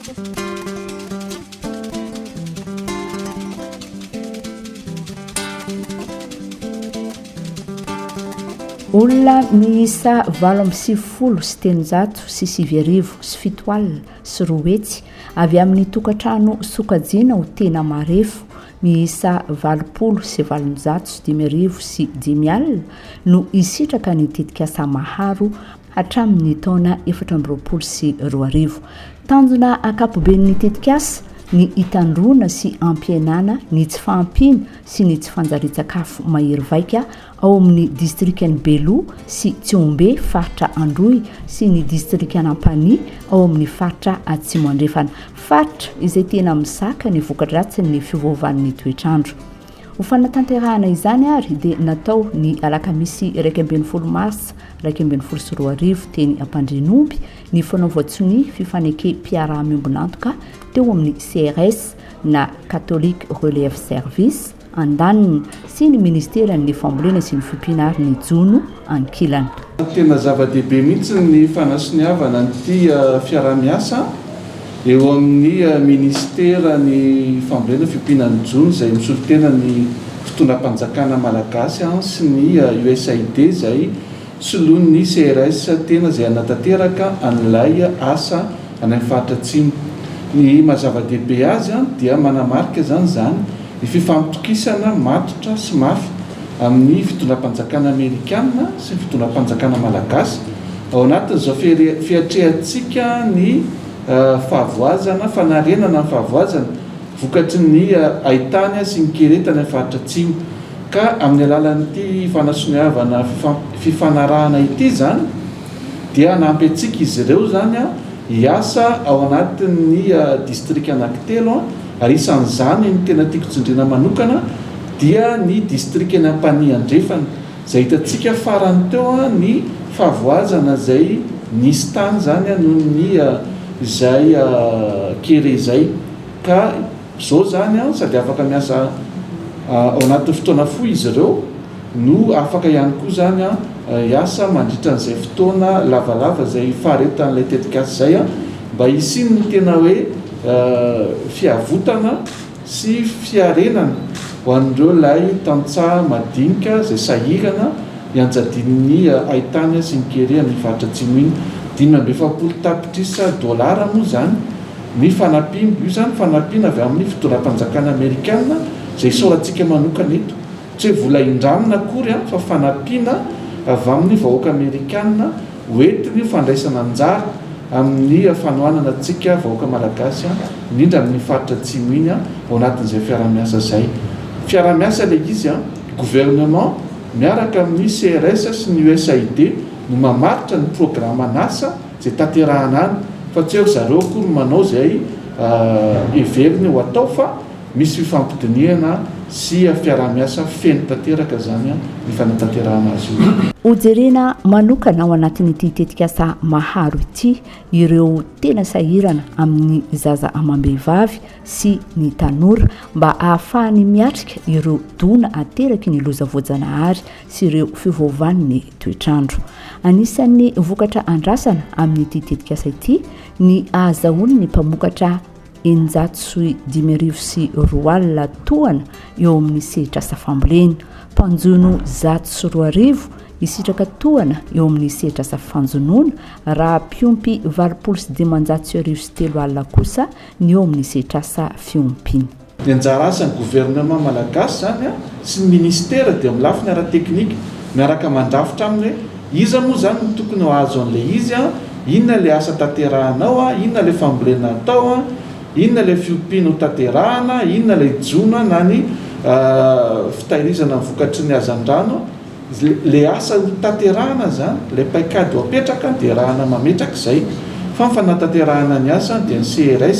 Olona miisa 298 200 avy amin'ny tokantrano sokajiana ho tena marefo miisa 880 805 no hisitraka ny tetikasa Maharo hatramin'ny taona 2024. Tanjona ankapoben'ny tetikasa ny hitandroana sy hampihenana ny tsy fahampiana sy ny tsy fanjarian-tsakafo mahery vaika ao amin'ny distrikan'i Beloha sy Tsihombe, faritra Androy, sy ny distrikan'Ampanihy ao amin'ny faritra Atsimo Andrefana, faritra izay tena mizaka ny voka-dratsin'ny fiovaovan'ny toetr'andro. Ho fanatanterahana izany ary dia natao ny alakamisy 11 marsa 2011 teny Ampandrianomby ny fanaovan-tsonia fifanekem-piaraha-miombon'antoka teo amin'ny CRS na Catholic Relief Service andaniny sy ny ministeran'ny fambolena sy ny fiompiana ary ny jono ankilany. Tena zava-dehibe mihitsy ny fanasoniavana an'ity fiaraha-miasa eo amin'ny ministeran'ny fambolena, fiompiana ny jono izay misolo tena ny fitondram-panjakana malagasy sy ny USAID izay solon'ny CRS tena izay hanatanteraka an'ilay asa any amin'ny faritra atsimo. Ny maha zava-dehibe azy dia manamarika izany izany ny fifampitokisana matotra sy mafy amin'ny fitondram-panjakana amerikana sy ny fitondram-panjakana malagasy ao anatin'izao fiatrehantsika ny fahavoazana, fanarenana ny fahavoazana vokatry ny haitany sy ny kere tany amin'ny faritra atsimo. Ka amin'ny alalan'ity fanasoniavana fifanarahana ity izany dia hanampy antsika izy ireo izany hiasa ao anatin'ny distrika anankitelo ary isan'izany ny tena tiako tsindriana manokana dia ny distrikan'i Ampanihy Andrefana izay hitantsika farany teo ny fahavoazana izay nisy tany izany noho ny izay kere izay ka izao izany sady afaka miasa ao anatin'ny fotoana fohy izy ireo no afaka ihany koa izany hiasa mandritra an'izay fotoana lavalava izay faharetan'ilay tetikasa izay mba hisian'ny tena hoe fiavotana sy fiarenana ho an'ireo ilay tantsaha madinika izay sahirana ianjadian'ny haitany sy ny kere amin'ny faritra atsimo iny. 45 tapitrisa dolara moa izany ny fanampiana. Io izany fanampiana avy amin'ny fitondram-panjakana amerikana izay isaorantsika manokana eto. Tsy hoe vola indramina akory fa fanampiana avy amin'ny vahoaka amerikana hoentiny ho fandraisana anjara amin'ny fanohanana antsika vahoaka malagasy indrindra amin'ny faritra atsimo iny ao anatin'izay fiaraha-miasa izay. Fiaraha-miasa ilay izy, gouvernement miaraka amin'ny CRS sy ny USAID no mamaritra ny programan'asa izay tanterahana any fa tsy hoe ry zareo akory no manao izay heveriny ho atao fa Misy fifampidinihana sy fiaraha-miasa feno tanteraka izany ny fanatanterahana azy io. Hojerena manokana ao anatin'ity tetikasa Maharo ity ireo tena sahirana amin'ny zaza amam-behivavy sy ny tanora mba hahafahany miatrika ireo dona ateraky ny loza voajanahary sy ireo fiovaovan'ny toetr'andro. Anisan'ny vokatra andrasana amin'ity tetikasa ity ny ahazahoan'ny mpamokatra 200600 tohana eo amin'ny sehatr'asa fambolena, mpanjono 2001 hisitraka tohana eo amin'ny sehatr'asa fanjonoana, raha mpiompy 1580 kosa ny eo amin'ny sehatr'asa fiompiana. Ny anjara asan'ny gouvernement malagasy izany sy ny ministera dia amin'ny lafiny ara-teknika, miaraka mandrafitra aminy hoe iza moa izany no tokony ho azo an'ilay izy, inona ilay asa tanterahana ao, inona ilay fambolena atao, inona ilay fiompiana ho tanterahana, inona ilay jono na ny fitahirizana ny vokatry ny hazandrano, ilay asa ho tanterahana izany, ilay paikady ho apetraka dia arahana mametraka izay. Fa ny fanatanterahana ny asa dia ny CRS.